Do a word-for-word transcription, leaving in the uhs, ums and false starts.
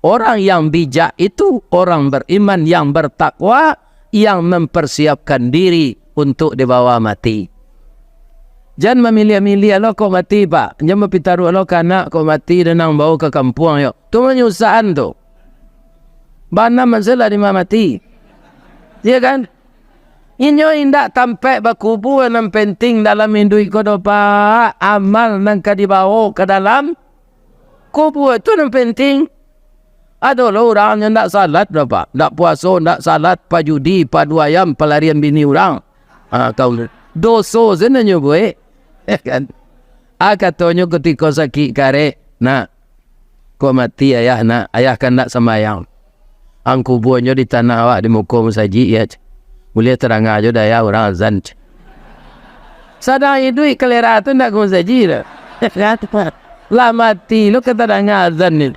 Orang yang bijak itu orang beriman yang bertakwa, yang mempersiapkan diri untuk dibawa mati. Jan mamiliah-miliah lo kok mati, Pak. Jan bapitaruah lo ka anak kok mati, den nan bawa ka kampuang yo. Tu manyusahan tu. Bana masalah di ma mati. Ya kan? Inyo indak tampek bakubua nan penting dalam iduik ko doh, Pak. Amal nan ka dibawa ka dalam kubua tu nan penting. Ado lo urang nyo ndak salat doh, Pak. Ndak puaso, ndak salat, pajudi, padu ayam, palarian bini urang. Ha, kau doso sajo nyo buek. Ya kan? Ah, katonyo kutiko sakik karek, "Nak, kok mati ayah, nak? Ayah kan ndak sambayang. Ang kubuanyo di tanah awak di muko musajik, ya. Buliah tadanga jo dayah urang azan." Sadang iduik kalera tu ndak ka musajik doh. Lah mati lo ka tadanga azan ni.